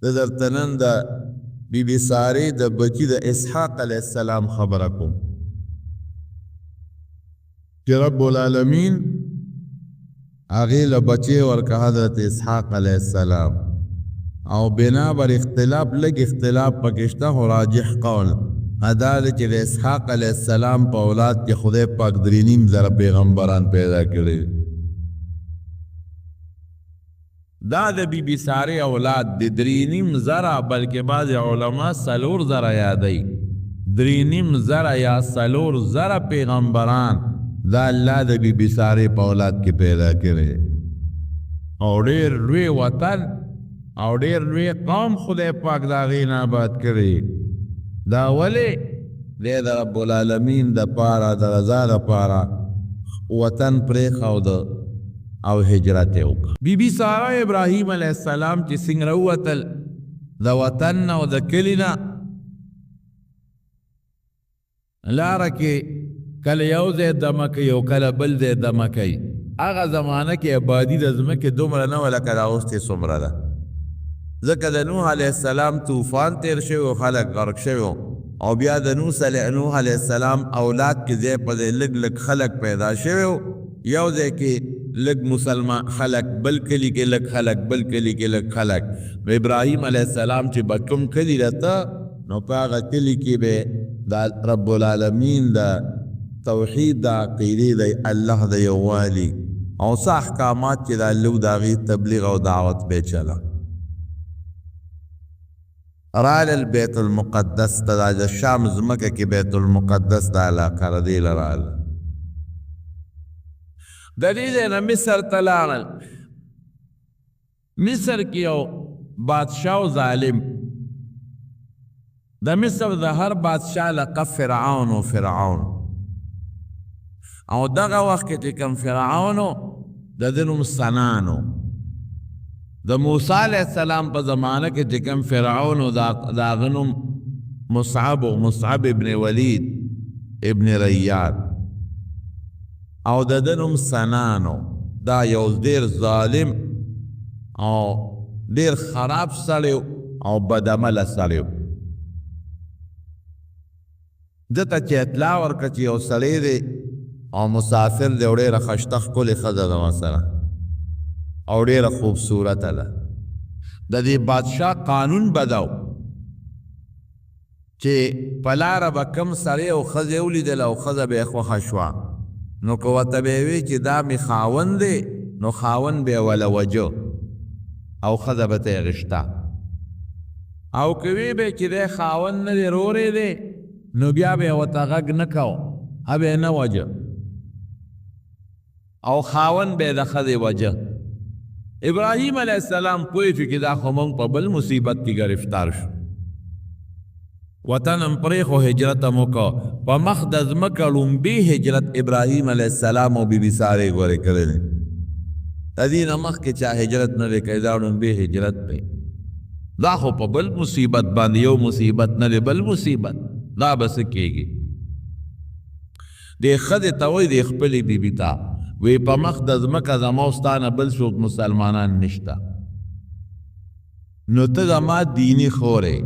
زه درته نن د بی بی سارې د بچي د اسحاق علیه السلام خبره کوم چې رب العالمین هغې له بچی ورکه حضرت اسحاق علیه السلام. او بنا بر اختلاف، لږ اختلاف پکې شته، خو راجح قول دا دی چې د اسحاق علیه السلام په اولاد کې خدای پاک 3,500 پیغمبران پیدا کړي. دا د بی بی سارې اولاد دی، 3,500، بلکې بعضې علما 4,000 یادوي، 3,500 یا 4,000 پیغمبران دا الله د بی بی سارې په اولاد کې پیدا کړي. او ډېر لوی وطن او ډېر لوی قوم خدای پاک د هغې نه آباد کړي. دا ولې دی د رب العالمین دپاره، د رضا دپاره وطن پرېښود او هجرت یې وکړ. بی بی ساره ابراهیم علیه السلام چې څنګه راووتل د وطن نه او د کلي نه، لاره کې کله یو ځای دمه کوي او کله بل ځای دمه کوي. هغه زمانه کې آبادي د ځمکې دومره نه وه لکه دا اوس چې څومره ده، ځکه د نوح علیه السلام طوفان تېر شوی و، خلک غرق شوي وو، او بیا د نوح علیه السلام اولاد کې ځای په ځای لږ لږ خلک پیدا شوي وو. یو ځای کې لږ مسلمان خلک، بل کلي کې لږ خلک، بل کلي کې لږ خلک. نو ابراهیم علیه السلام چې به کوم کلي راته، نو په هغه کلي کې به د رب العالمین د توحید د عقیدې، د الله د یووالي او څه احکامات چې د الله د هغې تبلیغ او دعوت به چله. رالل بیت المقدس ته، دا د شام ځمکه کې بیت المقدس د علاقه ده، دې له راغله. د دې ځای نه مصر ته لاړل. مصر کې یو بادشاه و ظالم، د مصر د هر بادشاه لقب فرعون و، فرعون. او دغه وخت کې چې کوم فرعون و، د ده نوم سنان و. د موسی علیه السلام په زمانه کې چې کوم فرعون و، د هغه نوم مصعب و، مصعب ابن ولید ابن ریاد، او د ده نوم سنان و. دا یو ډېر ظالم او ډېر خراب سړی او بدعمله سړی و. ده ته چې اطلاع ورکړه چې یو سړی دی او مسافر دی او ډېره ښایسته ښکلې ښځه ده ورسره او ډېره خوبصورته ده، د دې بادشاه قانون به دا و چې په لاره به کوم سړی او ښځه ولیدله او ښځه به یې خوښه شوه، نو که ورته به یې وی چې دا مې خاوند دی، نو خاوند به یې وله وجه او ښځه به ترې غشته، او که وی به چې دی خاوند نه دی، رورې دی، نو بیا به یې ورته غږ نه کوه، به یې نه وجه، او خاوند به یې د ښځې وجه. ابراهیم علیه السلام پوه شو چې دا خو موږ په بل مصیبت کې ګرفتار شو، وطن هم پرېښو، هجرت هم وکړ. په مخ د ځمکه ړومبی هجرت ابراهیم علیه السلام او بي بي سارې ګورې کړی دی. د دې نه مخکې چا هجرت نه دی کړی، دا ړومبی هجرت دی. دا خو په بل مصیبت باندې، یو مصیبت نه دی بل مصیبت، دا به څه کېږي؟ دې ښځې ته وایي، دې خپلې بیبي ته وی، په مخ د ځمکه زما او ستا نه بل څوک مسلمانان نشته، نو ته زما دیني خور یې،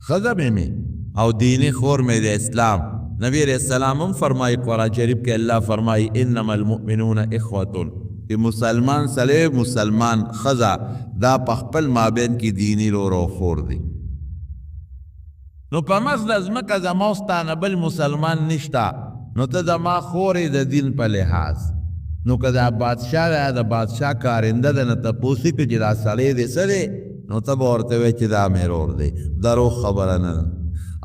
ښځه مې او دیني خور مې د اسلام. نبی علیہ السلام هم فرمایي، قرآن شریف کې الله فرمایي انما المؤمنون اخوة، چې مسلمان سړی مسلمان ښځه دا په خپل مابین کې دیني رور او خور دی. نو په مخ د ځمکه زما او ستا نه بل مسلمان نشته، نو ته زما خور یې د دین په لحاظ. نو که دا بادشاه دی، د بادشاه کارنده ده، نه تپوس وکړي چې دا سړی دی څه دی، نو ته به ورته وایې چې دا مې ورور دی، دروغ خبره نه ده.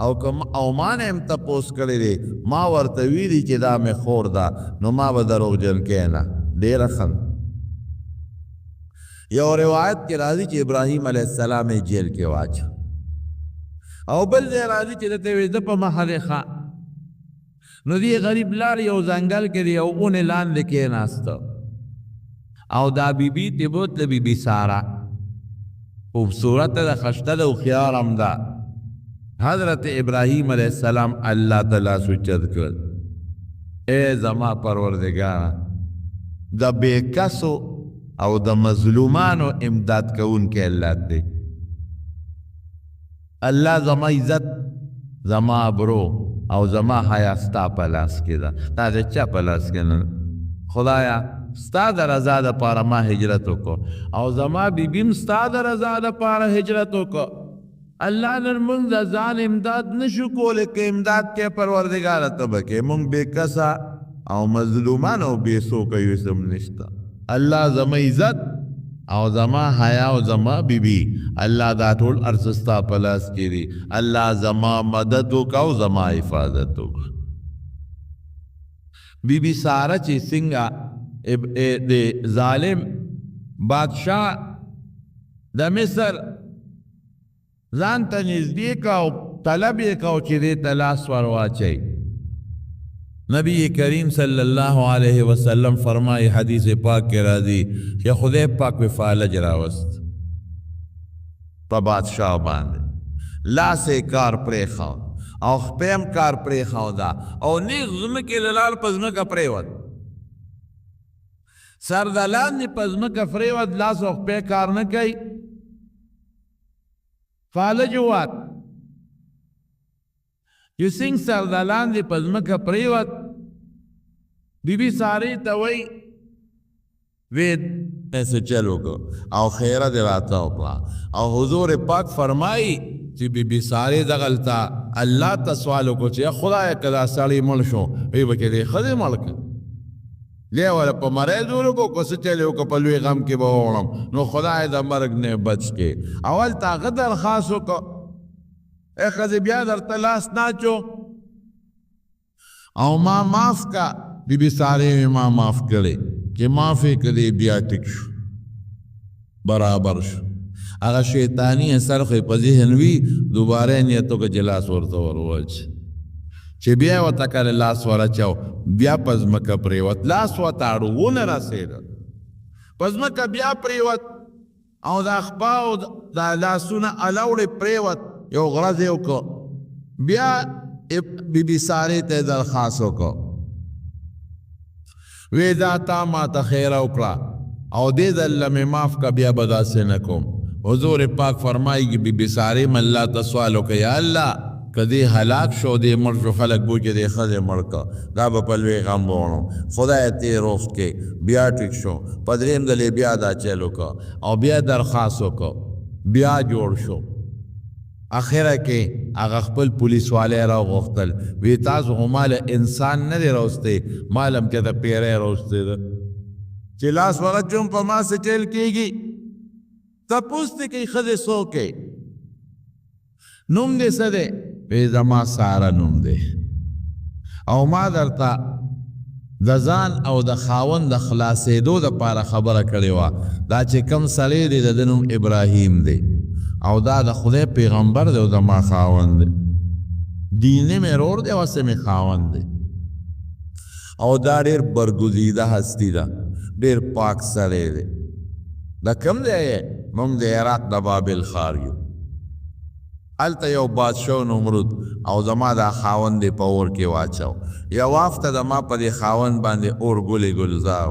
او که او ما نه هم تپوس کړی دی، ما ورته ویلي چې دا مې خور ده، نو ما به دروغجن کوې نه. ډېره ښه. یو روایت کې راځي چې ابراهیم علیه السلام یې جیل کې واچو، او بل ځای راځي چې ده ته وایي ځه په مخه دې ښه. نو دې غریب لاړ یو ځنګل کې د یو ونې لاندې کېناسته، او دا بیبي ترې بوتله، بیبي ساره خوبصورته ده، ښایسته ده، هوښیاره هم ده. حضرت ابراهیم علیه السلام الله ته لاس اوچت کړل، ای زما پروردګاره، د بېکسو او د مظلومانو امداد کوونکی الله دی. الله زما عزت، زما ابرو او زما حیا ستا په لاس کې ده، دا د چا په لاس کې نه. خدایا ستا د رضا دپاره ما هجرت وکړو او زما بیبي هم ستا د رضا دپاره هجرت وکړو. الله نن موږ د ځان امداد نشو کولی، که امداد کې پروردګاره ته به کې، موږ بې کسه او مظلومان او بې څوکه یو، څه هم نشته. الله زما عزت او زما حیا او زما بیبي، الله دا ټول هر څه ستا په لاس کې دي. الله زما مدد وکړه او زما حفاظت وکړه. بیبي ساره چې څنګه د ظالم بادشاه د مصر ځان ته نږدې کړه او طلب یې کاوه چې دې ته لاس ور واچوي، نبی کریم صلی الله علیه وسلم فرمایي، حدیث پاک کې راځي چې خدای پاک په فالج راوست په بادشاه باندې، لاس یې کار پرېښود او خپې هم کار پرېښوده او نیغ ځمکې له لاړ په ځمکه پرېوت، سر د لاندې په ځمکه پرېوت، لاس او خپې کار نه کوي، فالج ووت. چې څنګه سر د لاندې په ځمکه پرېوت، بیبي سارې ته وایي وې څه چل وکړو او خیره دې راته وکړه. او حضور پاک فرمایي چې بیبي سارې دغلته الله ته سوال وکړو چې خدایه که دا سړی مړ شو، وی به چې دې ښځې مړ کړ، دی وله په مرۍ زور وکړو، که څه چل یې وکړو په لوی غم کې به ووړم، نو خدای د مرګ نه بچ کړي. اول ته هغه درخواست وکړو، ای ښځې بیا درته لاس نه اچو او ما معاف کا. بیبي سارې وی ما معاف کړې، چې معاف یې کړې بیا ټیک شو، برابر شو. هغه شیطاني اثر خو یې په ذهن وي، دوباره یې نیت وکړ چې لاس ورته ور واچوي، چې بیا یې ورته کله لاس ور اچاو بیا په ځمکه پرېوت، لاس ورته اړو ونه رسېده، په ځمکه بیا پرېوت او دا خپه او دا لاسونه الاوړې پرېوت، یو غرض یې وکړ. بیا بیبي سارې ته یې درخواست وکړ، وی دا تا ما ته خیره وکړه او دې ځل له مې معاف کړه، بیا به داسې نه کوم. حضور پاک فرمایي چې بیبي سارې م الله ته سوال وکړ، یا الله که دې هلاک شو دې مړ شو، خلک بوی چې دې ښځې مړ کړ، دا به په لوی غم وړم، خدای ته یې روغ کړې. بیا ټیک شو. په دریم ځل یې بیا دا چل وکړ او بیا درخواست وکړ، بیا جوړ شو. اخره کې هغه خپل پولیس والی راوغوښتل، وی تاسو خو ما له انسان نه دی راوستی، ما له هم چېرته پیری راوستی ده چې لاس ورچوم په ما څه چل کېږي. تپوس دې کوي ښځې څوک یې، نوم دې څه دی؟ وی زما ساره نوم دی او ما درته د ځان او د خاوند د خلاصېدو دپاره خبره کړې وه. دا چې کوم سړی دی د ده نوم ابراهیم دی او دا د خدای پیغمبر دی او زما خاوند دی، دیني مې ورور دی او هسې مې خاوند دی، او دا ډېر برګزیده هستی ده، ډېر پاک سړی دی. د کوم ځای یې؟ موږ د عراق د بابل ښار یو. هلته یو بادشاه نمرود او زما دا خاوند یې په اور کې واچو. یوه هفته زما په دې خاوند باندې اور ګلې ګلزار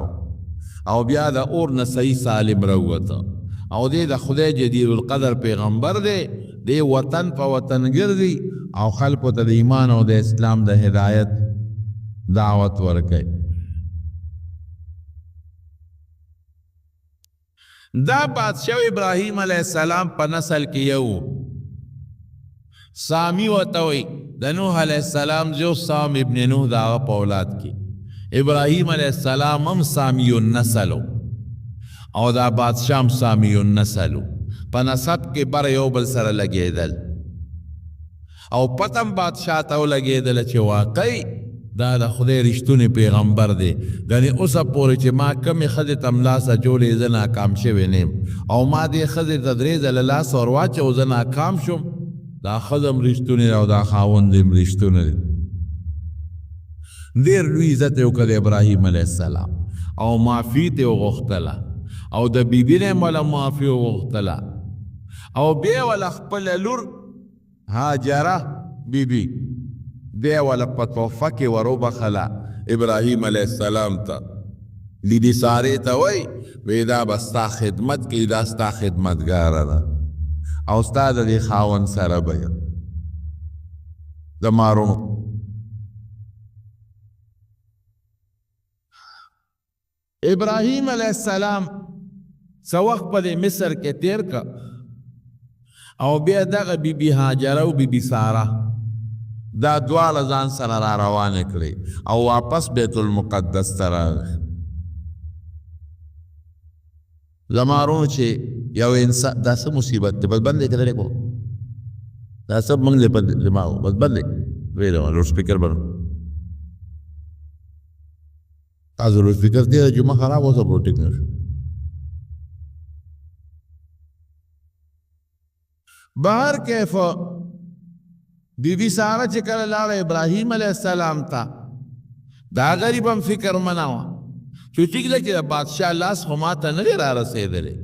او بیا د اور نه صحیح سالم راووته. او دی د خدای جدیر القدر پیغمبر دی، دی وطن په وطن ګرځي او خلکو ته د ایمان او د اسلام د هدایت دعوت ورکوي. دا بادشاه ابراهیم علیه السلام په نسل کې یو سامی ورته وایي، د نوح علیه السلام زوی سام ابن نوح د هغه په اولاد کې ابراهیم علیه السلام هم سامی النسل او دا بادشاه هم سامی النسل، په نسب کې بر یو بل سره لګېدل او پته هم بادشاه ته ولګېدله چې واقعي دا د خدای رښتونی پیغمبر دی. ګنې اوسه پورې چې ما کومې ښځې ته هم لاس اچولی زه ناکام شوی نه یم، او ما دې ښځې ته 3 ځله لاس ور واچو زه ناکام شوم، دا ښځه هم رښتونې ده او دا خاوند هم رښتونی دی. ډېر لوی عزت یې وکړ د ابراهیم علیه السلام او معافي ترې وغوښتله او د بیبي نه یې هم وله معافي وغوښتله او بیا یې وله خپله لور هاجره بیبي دی وله په تحفه کې ور وبخښله ابراهیم علیه السلام ته. بیبي سارې ته وایي وی دا به ستا خدمت کوي، دا ستا خدمتګاره ده. او ستا د دې خاوند سره به یم زما وروڼو. ابراهیم علیه السلام څه وخت په دې مصر کې تیر که او بیا دغه بی بی هاجره او بی بی ساره دا دواړه ځان سره را روانې کړې او واپس بیت المقدس ته راغی. زما وروڼو چې یو انسان دا څه مصیبت دی، بس بند یې کړی کو دا څه موږ دی په دماغ، بس بند یې ویل لوډ سپیکر بند تاسو لوډ سپیکر تېره جمعه خراب اوسه پرو ټیک نه شو. بهر کیف بی بی ساره چې کله لاړه ابراهیم علیه السلام ته، دا غریب هم فکر منه وه چې ټیک ده چې د بادشاه لاس خو ماته نه دی را رسېدلی،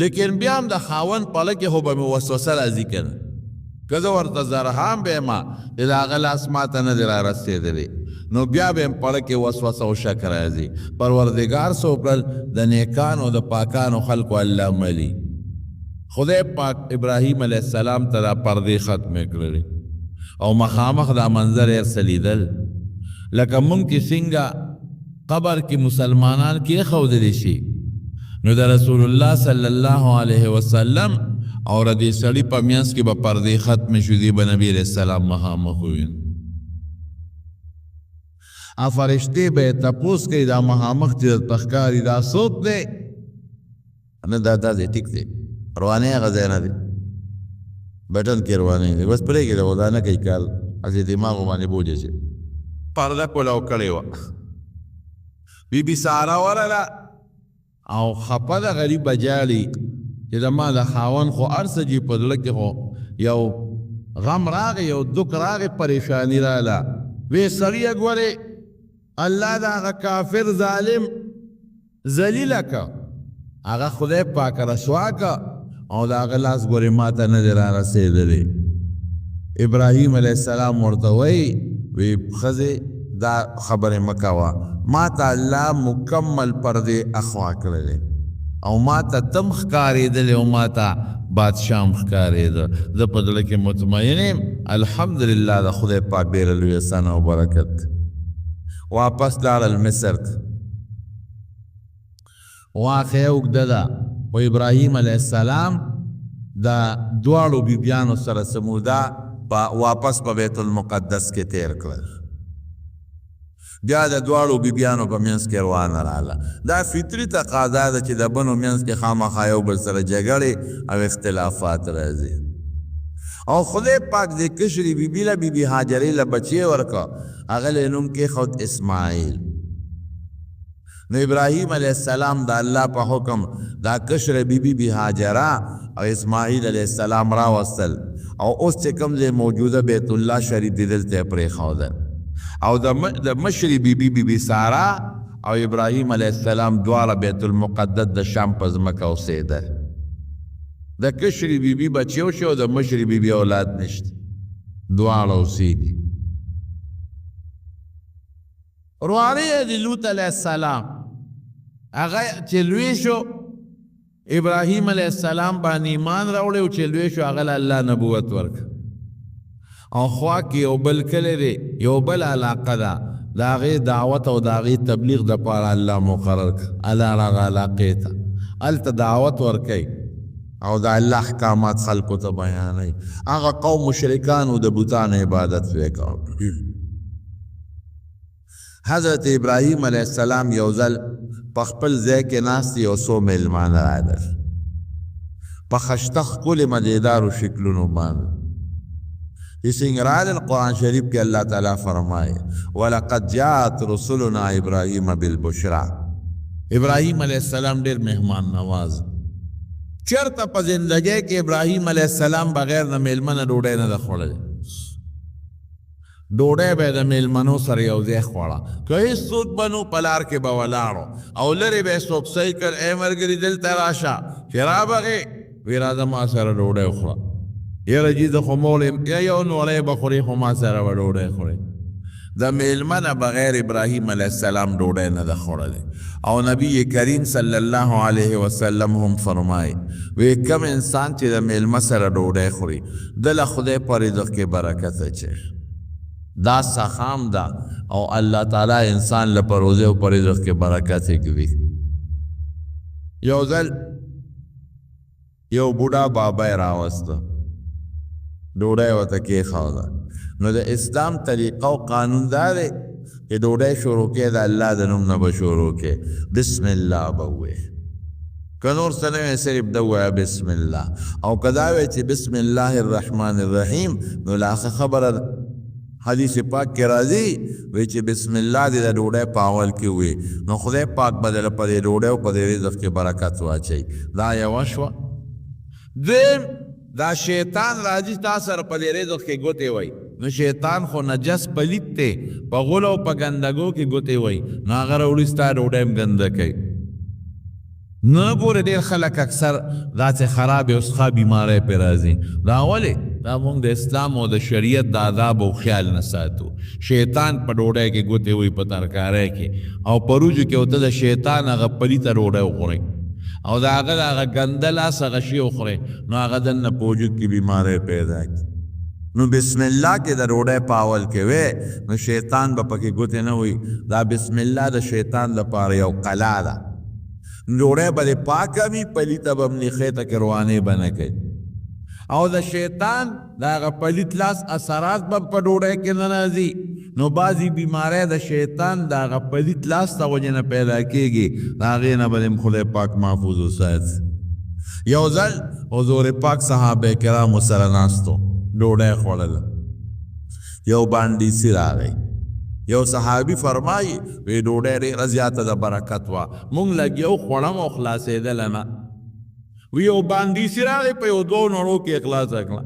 لیکن بیا هم د خاوند په زړه کې خو به مې وسوسه راځي که نه، که زه ورته زرهام به یم چې د هغه لاس ماته نه دی را رسېدلی، نو بیا به هم په زړه کې وسوسه او شک راځي. پروردګار څه وکړل؟ د نیکانو د پاکانو خلکو الله ملي خدای پاک ابراهیم علیه السلام ته دا پردې ختمې کړلې او مخامخ دا منظر یې څه لیدل، لکه مونږ چې څنګه قبر کې مسلمانان کېښودلی شي، نو د رسول الله صلی الله علیه وسلم او د دې سړي په منځ کې به پردې ختمې شو، دی به نبي علیه السلام مخامخ وویني. فرشتې به یې تپوس کوي دا مخامخ چې درته ښکاري دا څوک دی؟ نه دا دا دی ټیک دی، روانې هغه ځای نه دی، بټن کې روانې دی، بس پرېږده خو دا نه کوي کار، هسې دماغو باندې بوجه شي. پرده کولاو کړې وه، بی بی ساره ورغله او خپه ده، غریبه ژاړي چې زما د خاوند خو هر څه چې په زړه کې خو یو غم راغی، یو دک راغی، پریشانی راغله. وی سړیه ګورې الله د هغه کافر ظالم ذلیله که، هغه خدای پاک رسوا که او د هغه لاس ګورې ماته نه دی را رسېدلی. ابراهیم علیه السلام ورته وایي وی ښځې دا خبرې مه کوه، ماته الله مکمل پردې اخوا کړلی او ماته تم ښکارېدلی او ماته بادشاه هم ښکارېده، زه په زړه کې مطمئن یم، الحمدلله د خدای پاک ډېره لویه ثنا او برکت. واپس لاړل مصر ته. واقعه اوږده ده، خو ابراهیم علیه السلام د دواړو بیبیانو سره څه موده په واپس په بیت المقدس کې تیر کړل. بیا د دواړو بیبیانو په منځ کې روانه راغله. دا فطري تقاضا ده چې د بنو منځ کې خامخا یو بل سره جګړې او اختلافات راځي. او خدای پاک دې کشرې بیبي له بیبي هاجرې له بچی ورکړ، هغه له نوم کېښود اسماعیل. نو ابراهیم علیه السلام د الله په حکم دا کشره بیبي بی هاجره او اسماعیل علیه السلام راوستل او اوس چې کوم ځای موجوده بیت الله شریف دی دلته یې پرېښودل. او د مشرې بیبي بیبي ساره او ابراهیم علیه السلام دواړه بیت المقدس د شام په ځمکه اوسېدل. د کشرې بیبي بچی وشو او د مشرې بیبي اولاد نشته، دواړه اوسېږي. ورواره یې د لوط علیه السلام هغه چې لوی شو ابراهیم علیه السلام باندې ایمان راوړی او چې لوی شو هغه له الله نبوت ورکړ. او خوا کې یو بل کلی دی، یو بل علاقه ده، د هغې دعوت او د هغې تبلیغ دپاره الله مقرر کړ. الله هغه علاقې ته هلته دعوت ورکوي او د الله احکامات خلکو ته بیانوي. هغه قوم مشرکانو د بتانو عبادت یې کاوه. حضرت ابراهیم علیه السلام یو ځل په خپل ځای کې ناست یو څو مېلمانه راغلل په خشته ښکلې مزېدارو شکلونو باندې. چې څنګه راغلل قرآن شریف کې الله تعالی فرمایي ولقد جاءت رسلنا ابراهیم بالبشرا. ابراهیم علیه السلام ډېر مهمان نواز، چېرته په زندګۍ کې ابراهیم علیه السلام بغیر د مېلمه نه ډوډۍ نه ده خوړلې. ډوډۍ به یې د مېلمنو سره یو ځای خوړه، که هېڅوک به نو په لار کې به ولاړو او لرې به یې څوک صحیح کړ، ای ملګري دلته راشه، چې رابغې وی راځه ما سره ډوډۍ وخوړه. یاره جي زه خو موړ یم، یا یو نوړی به خورې خو ما سره به ډوډۍ خورې. د میلمه نه بغیر ابراهیم علیه السلام ډوډۍ نه ده خوړلې. او نبی کریم صلی الله علیه وسلم هم فرمایي، وی کم انسان چې د میلمه سره ډوډۍ خوري، دله خدای په رزق کې برکت اچوي. دا سخام ده او الله تعالی انسان له په روزي او په رزق کې برکت ږدي. یو ځل یو بوډا بابا یې راوسته، ډوډۍ ورته کېښوده. نو د اسلام طریقه او قانون دا دی چې ډوډۍ شروع کې د الله د نوم نه به شروع کې، بسم الله به ووایې. که نور څه نه وایې صرف دا ووایه بسم الله، او که دا وایې چې بسم الله الرحمن الرحیم نو لا ښه خبره ده. حدیث پاک کې راځي وایي چې بسم الله دې د ډوډۍ په اول کې ووایي، نو خدای پاک به درله په دې ډوډۍ او په دې رزق کې برکت واچوي. دا یوه شوه. دویم، دا شیطان راځي تا سره په دې رزق کې ګوتې وایي، نو شیطان خو نجس پلیت دی، په غولو او په ګندګو کې ګوتې وایي، نو هغه راوړي ستا ډوډۍ هم ګنده کوي. نه ګورې ډېر خلک اکثر داسې خرابې او سخا بیمارۍ پرې راځي. دا ولې؟ دا موږ د اسلام او د شریعت د آداب او خیال نه ساتو. شیطان په ډوډۍ کې ګوتې وایي، په ترکارۍ کې او په روجو کې، او ته د شیطان هغه پلیته ډوډۍ وخورې او د هغه د هغه ګنده لاس هغه شی وخورې، نو هغه دننه په وجود کې بیمارۍ پیدا کړي. نو بسم الله کې د ډوډۍ په اول کې وی، نو شیطان به پکې ګوتې نه وي. دا بسم الله د شیطان لپاره یو قلا ده. ډوډۍ به دې پاکه وي، پلیته به هم نی، خېټه کې روانې به نه کوي، او د شیطان د هغه پلیت لاس اثرات به په ډوډۍ کې نه راځي. نو بعضې بیمارۍ د شیطان د هغه پلیت لاس د وجې نه پیدا کېږي، د هغې نه به دې هم خدای پاک محفوظ وساتي. یو ځل حضور پاک صحابه کرامو سره ناستو، ډوډۍ خوړله، یو باندیسي راغی. یو صحابي فرمایي وی ډوډۍ ډېره زیاته د برکت وه، مونږ لګیا وو خوړم او خلاصېدله نه. وی یو باندیسي راغی، په یو دوو نړو کې یې خلاصه کړه.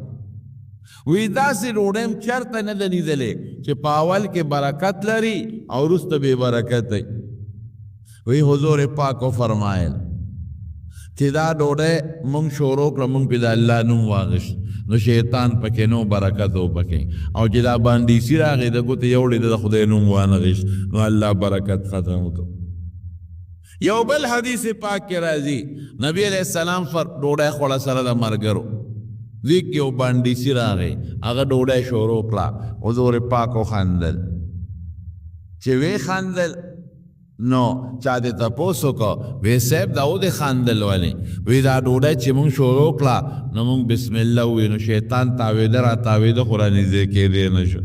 وی داسې ډوډۍ هم چېرته نه ده لیدلې چې په اول کې برکت لري او وروسته بې برکته وي. وی حضور پاک وفرمایل چې دا ډوډۍ مونږ شروع کړه، مونږ پې د الله نوم واغشت، نو شیطان پکې نو برکت و پکې، او چې دا باندیسي راغی د ګوتې یوړې د خدای نوم وانه غشت، نو الله برکت ختم کړ. یو بل حدیث پاک کې راځي، نبی علیہ السلام فر ډوډۍ خوړه سره د مرګرو، دې کې یو باندیسي راغی، هغه ډوډۍ شروع کړه. حضور پاک وخندل. چې ویې خندل نو چا دې تپوس وکړ، وی صاحب دا ودې خندل ولې؟ وی دا ډوډۍ چې مونږ شروع کړه نو مونږ بسم الله وویل، نو شیطان تاوېده را تاوېده خو رانږدې کېدی نه شو.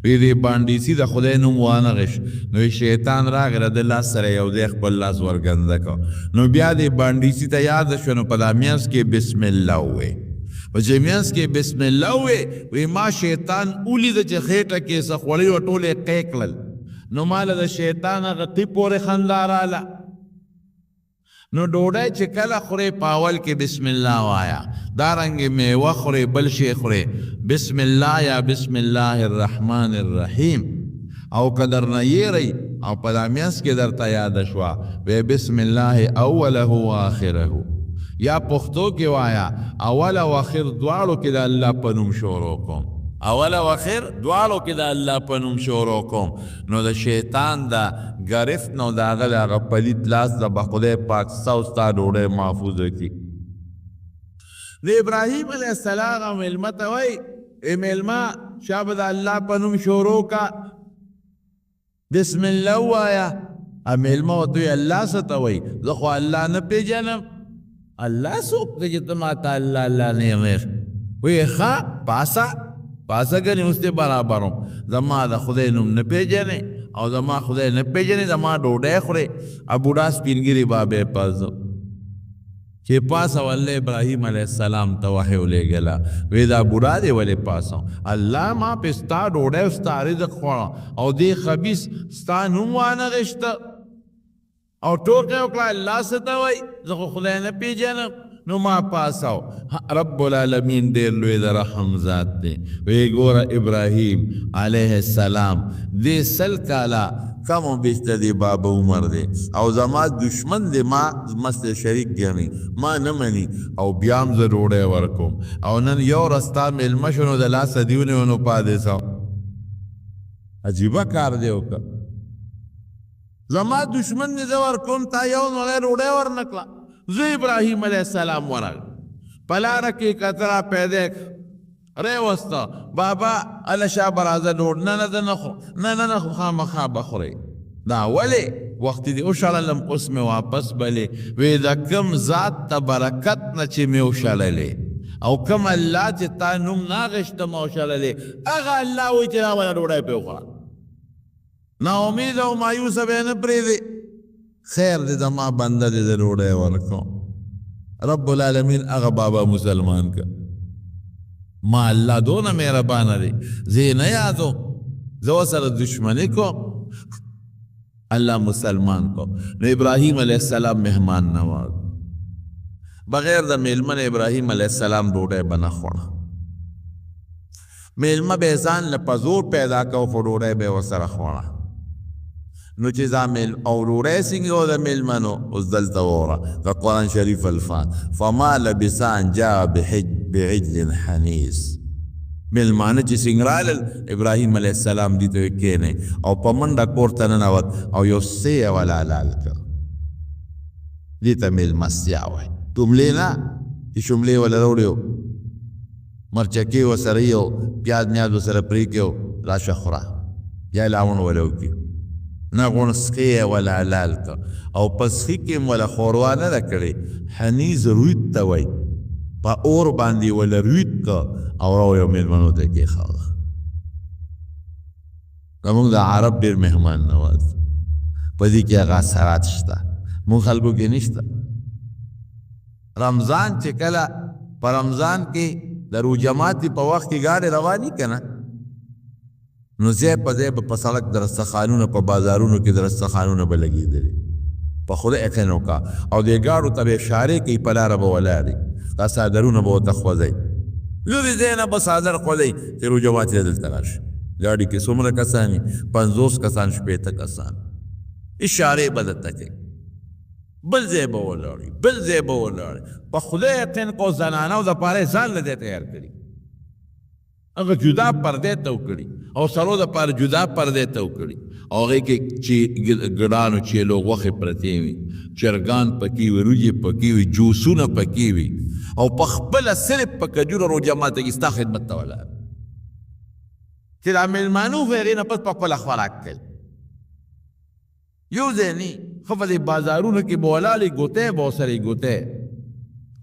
وی دې باندیسي د خدای نوم وانه غشت، نو شیطان راغی د ده لاس سره یو ځای خپل لاس ورګنده کړ. نو بیا دې باندیسي ته یاد شو، نو په دا مینځ کې بسم الله وویل. په چې مینځ کې بسم الله وویل، وی ما شیطان ولیده چې خېټه کې څه خوړې وه ټول یې قی کړل، نو ماله د شیطان هغه قی پورې خندا راله. نو ډوډۍ چې کله خورې په اول کې بسم الله وایا، دارنګې میوه خورې بل شی خورې بسم الله یا بسم الله الرحمن الرحیم، او که درنه یېری او په دا منځ کې درته یاده شوه وی بسم الله اوله و آخره، یا پښتو کې وایا اول او اخر دواړو کې د الله په نوم شروع کوم، اول او اخر دواړو کې د الله په نوم شروع کوم. نو د شیطان د ګرفت نو د هغه د هغه پلیت لاس د به خدای پاک ستا او ستا ډوډۍ محفوظه کړي. د ابراهیم علیه السلام مېلمه ته وایي، ای مېلمه شابه د الله په نوم شروع کا، بسم الله ووایه. مېلمه ورته وایي الله څه ته وایي؟ زه خو الله نه پېژنم، الله څوک دی چې ته ماته الله الله نه یې؟ وایي ښه پاسه پاسه ګنې اوس دې برابروم، زما د خدای نوم نه پېژنې او زما خدای نه پېژنې، زما ډوډۍ خورې. بوډا سپین ږیري بابی پاڅو چې پاڅه والله ابراهیم علیه السلام ته وحی ولېږله، وی دا بوډا دی ولې پاڅو؟ الله ما پې ستا ډوډۍ او ستا رزق خوړه او دې خبیث ستا نوم وانه غشته او ټوکه وکړه، الله څه ته وایي؟ زه خو خدای نه پېژنم، نو ما پاساو. رب العالمین ډېر لوی د رحم ذات دی. وی ګوره ابراهیم علیه السلام دې 100 کاله کم او بیش د دې بابا عمر دی او زما دشمن دی، ما زما سره شریک ګڼي، ما نه مني، او بیا هم زه ډوډۍ ورکوم، او نن یو ورځ ستا مېلمه شو نو د لاسه دې ونیو نو پاتې سو. عجیبه کار دی وکړ. زما دشمن دې زه ورکوم، تا یو نوړی ډوډۍ ورنه کړه. زه ابراهیم علیه السلام ورغ په لاره کې کتره پیدا راوسته، بابا هله شابه راځه ډوډ. نه نه، زه نه خورم. نه نه نه، خو خامخا به خورې. دا ولې وخت دې وشړلم، اوس مې واپس بلې. وی د کوم ذات ته برکت نه چې مې وشړلې او کوم الله چې تا نوم نه اخیسته ما وشړلې، هغه الله وایي چې راوله ډوډۍ پرې وخوره. نا امید او مایوسه به یې نه پرېږدي. خیر دې، زما بنده دې زه ډوډۍ ورکوم. رب العالمین هغه بابا مسلمان که. ما الله دونه مهربانه دی، زه یې نه یادوم، زه ورسره دښمني کوم، الله مسلمان کو. نو ابراهیم علیه السلام مهمان نواز، بغیر د میلمه نه ابراهیم علیه السلام ډوډۍ به نه خوړه. میلمه به ځان له په زور پیدا کو، خو ډوډۍ به ورسره خوړه. نو چې دا میل او ډوډۍ څنګه و د میلمنو، اوس دلته وره د قرآن شریف الفاظ: فما لبث ان جاء بعجل حنیذ. میلمانه چې څنګه رالل، ابراهیم علیه السلام دې ته کښېنئ او په منډه کور ته ننوت او یو څه یې وله حلال کړ. دې ته میلمستیا وایي، شملې نه چې شملې وله راوړې، مرچکې ورسره یو پیاز میاز ورسره پرې کړي، راشه خوره، یا لاوڼ وله وکړي. نه، غوڼسخې یې وله حلال کړ او په سخي کې هم وله ښوروا نه ده کړې. حنیز رویت ته وایي، په اور باندې وله رویت کړ او راوړ یو میلمنو ته کېښوده. زموږ د عرب ډېر مهمان نواز، په دې کې هغه اثرات شته، موږ خلکو کې نشته. رمضان چې کله په رمضان کې د روژه ماتي په وخت کې ګاډې رواني که نه، نو ځای په ځای به په سړک درستخانونه، په بازارونو کې درستخانونه به لګېدلي. په خدای یقین وکړه، او دې ګاډو ته به اشارې کوي، په لاره به ولاړ، دا څادرونه به ورته خوځوي، لرې ځای نه به څادر خوځوي چې روژه ماتي دلته راشي. ګاډي کې څومره کسان وي؟ 50 کسان، 60 کسان، اشارې به درته کوي. بل ځای به ولاړ، بل ځای به ولاړ. په خدای یقین کو، زنانو دپاره یې ځان له ځای تیار کړي، هغه جدا پردې ته وکړي، او سړو دپاره جدا پردې ته وکړي، او هغې کې چې ګډانو چیلو غوښې پرتې وي، چرګان پکې وي، وریجې پکې وي، جوسونه پکې وي، او په خپله صرف په کجوره روژه ماته کې ستا خدمت ته ولاړ چې دا میلمانو خو هغې نه پس په خپله خوراک کوي. یو ځای نه، ښه په دې بازارونو کې به ولاړې، ګوتې به ورسره ګوتې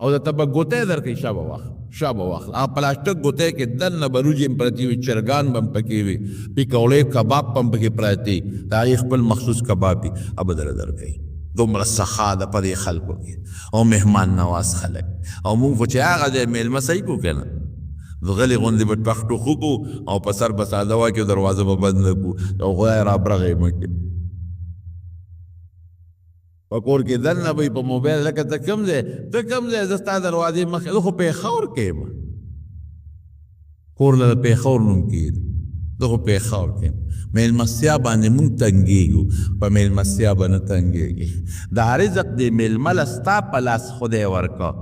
او درته به ګوتې درکوي، شابه واخله، شابه واخله. هغه پلاستیک ګوتې کې دننه به وریجې هم پرتې وي، چرګان به هم پکې وي، پکوړې کباب به هم پکې پراته وي، د هغې خپل مخصوص کباب وي، هغه به درله درکوي. دومره سخا ده په دې خلکو کې او مهمان نواز خلک. او موږ خو چې هغه ځای میلمه صحیح کړو که نه، غلي غوندې به ټخ ټوخ وکړو او په سر به ساده واکړو، دروازه به بنده کړو او خدای رابرغی مه کړي. په کور کې دننه به په موبایل، لکه ته کوم ځای، ته کوم ځای، زه ستا دروازې مخې، زه خو پېښور کې یم. کور له پېښور نوم کېږي، زه خو پېښور کې یم. میلمستیا باندې مونږ تنګېږو، په میلمستیا به نه تنګېږي. دا رزق دې میلمه له ستا په لاس خدای ورکړ،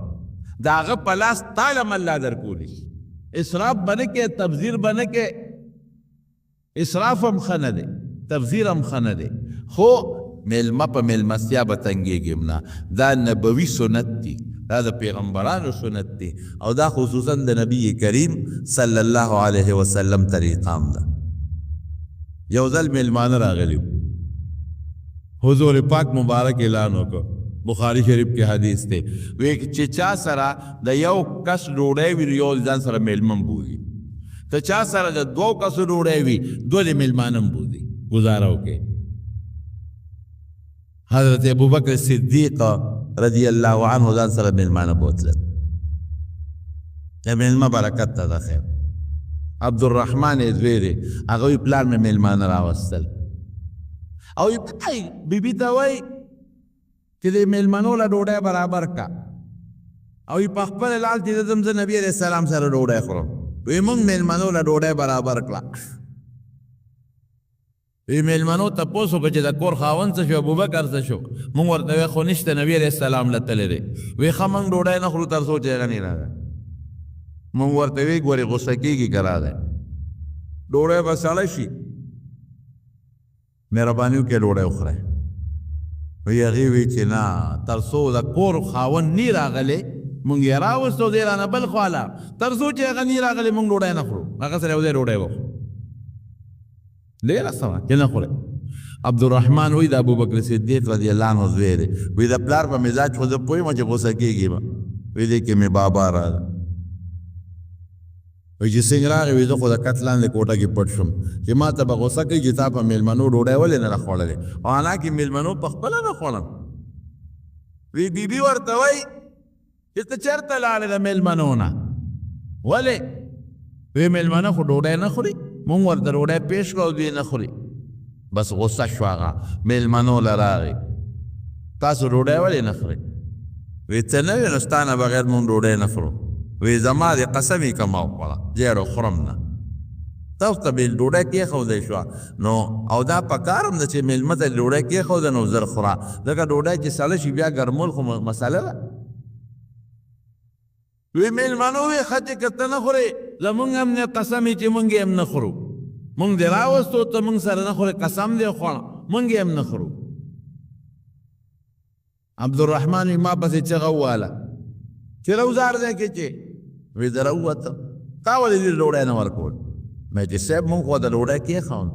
د هغه په لاس تا له هم الله درکولی شي. اسراف به نه کوې، تبذیر به نه کوې. اسراف هم ښه نه دی، تبذیر هم ښه نه دی، خو میلمه په میلمستیا به تنګېږي هم نه. دا نبوي سنت دي، دا د پیغمبرانو سنت دي، او دا خصوصا د نبی کریم صلی الله علیه وسلم طریقه هم ده. یو ځل میلمانه راغلي، حضور پاک مبارک اعلان وکړ، بخاری شریف کې حدیث دی، وی چې چا سره د یو کس ډوډۍ وي، یو ځان سره میلمه بوځي، که چا سره د دوو کسو ډوډۍ وي، دوه دې میلمانه بوځي، ګزاره وکړي. حضرت ابوبکر صدیق رضی الله عنه ځان سره میلمانه بوتلل، د میلمه برکت ته ده خیر. عبدالرحمن یې زوی دی، هغه وایي پلار مې میلمانه راوستل، او بیبي ته وایي چې د میلمنو له ډوډۍ برابر کا، او یې په خپله لاړ چې زه ځم، زه نبي علیه السلام سره ډوډۍ خورم. وایي موږ میلمنو له ډوډۍ برابر کړه. وی میلمنو تپوس وکړ چې د کور خاوند څه شو، ابوبکر څه شو؟ موږ ورته وی خو نشته، نبي علیه السلام له تللی دی. وی ښه، موږ ډوډۍ نه خورو تر څو چې هغه نه راغی. موږ ورته وی ګورې غوسه کېږي که راغی، ډوډۍ به سړه شي. مهرباني وکړئ ډوډۍ وخورئ. وی هغې وی چې نه، تر څو د کور خاوند نی راغلی، مونږ یې راوستو، دی رانه بل خوا لاړ، تر څو چې هغه نی راغلی مونږ ډوډۍ نه خورو، هغه سره یو ځای ډوډۍ وخورو. ډېره ښه وه چې نه خورئ. عبدالرحمن وایي د ابوبکر صدیق رضی الله عنه زوی دی، وایي د پلار په مزاج خو زه پوه یم چې غوسه کېږي به، وایي دې کې مې بابا راغی، وایي چې څنګه راغی، وایي زه خو د کټ لاندې کوټه کې پټ شوم چې ما ته به غوسه کوي چې تا په مېلمنو ډوډۍ ولې نه ده خوړلې، او حالانکې مېلمنو په خپله نه خوړم. وایي بیبي ورته وایي چې ته چېرته لاړې د مېلمنو نه، ولې؟ وایي مېلمنه خو ډوډۍ نه خوري، مونږ ورته ډوډۍ پېش کړه او دوی نه خوري. بس غوسه شو، هغه مېلمنو له راغی، تاسو ډوډۍ ولې نه خورئ؟ وایي ته نه وې نو ستا نه بغیر مونږ ډوډۍ نه خورو. وایي زما دې قسم یې که ما وخوړه، زه خورم نه، تاسو ته به ډوډۍ کېښودی شوه نو، او دا پکار هم ده چې مېلمه ته ډوډۍ کېښوده نو زر خوره، ځکه ډوډۍ چې سړه شي بیا ګرمول خو مسله ده. وی مېلمنو وی ښه چې که ته نه خورې زمونږ هم نه قسم یې چې مونږ یې هم نه خورو، مونږ دې راوستو ته مونږ سره نه خورې، قسم دې وخوړه مونږ یې هم نه خورو. عبدالرحمن وی ما پسې چغه وواله چې روزار دی کې چې وی زه راووتم، تا ولې دې ډوډۍ نه ورکول؟ مې چې صاحب مونږ خو د ډوډۍ کېښوم،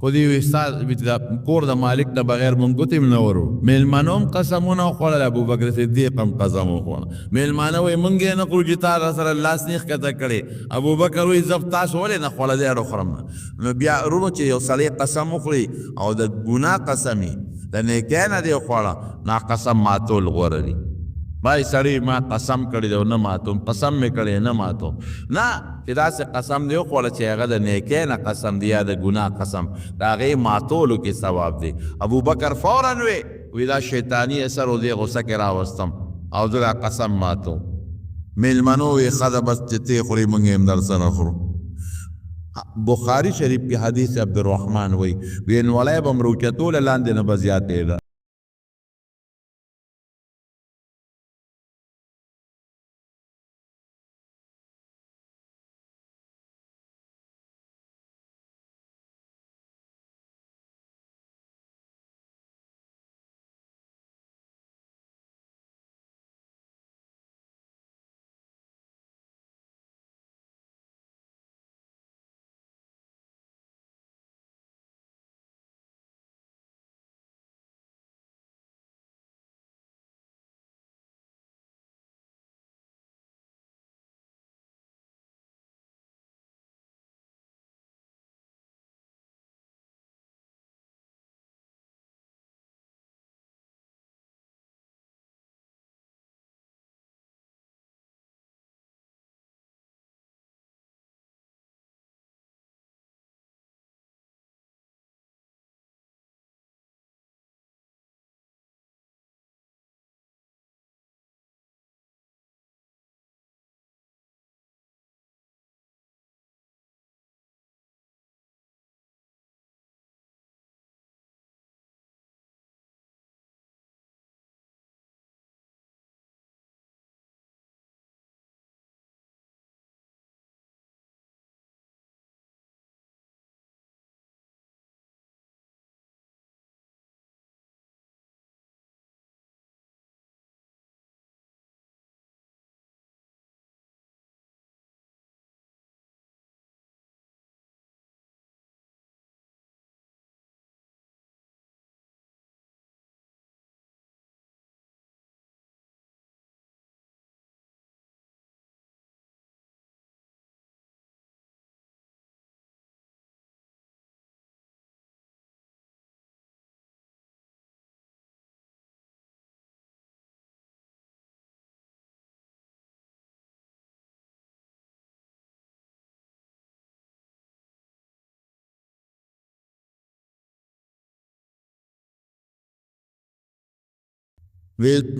خو دې وی ستا د کور د مالک نه بغیر مونږ ګوتې هم نه ورو. مېلمنو هم قسمونه وخوړل، ابوبکر صدیق هم قسم وخوړ. مېلمانه وایي مونږ یې نه خورو چې تا را سره لاس نه ښکته کړی. ابوبکر وایي زه تاسو ولې نه خوړه، زه یې خورم نه. نو بیا وروڼو چې یو سړی قسم وخوري او د ګناه قسم یې د نیکۍ نه دی وخوړه، نا قسم ماتول غوره دي. بای سړی ما قسم کړی دی او نه ماتوم، قسم مې کړی نه ماتوم، نه چې داسې قسم دی وخوړه چې هغه د نیکۍ نه قسم دی یا د ګناه قسم، د هغې ماتولو کې ثواب دی. ابوبکر فوراً وی وی دا شیطاني اثر و دې غوسه کې راوستم او زه دا قسم ماتوم. مېلمنو وی ښه ده بس چې ته خورې موږ یې هم در سره خورو. بخاري شریف کې حدیث عبدالرحمن وایي وی نوړی به م روچتوله لاندې نه به زیاتېده.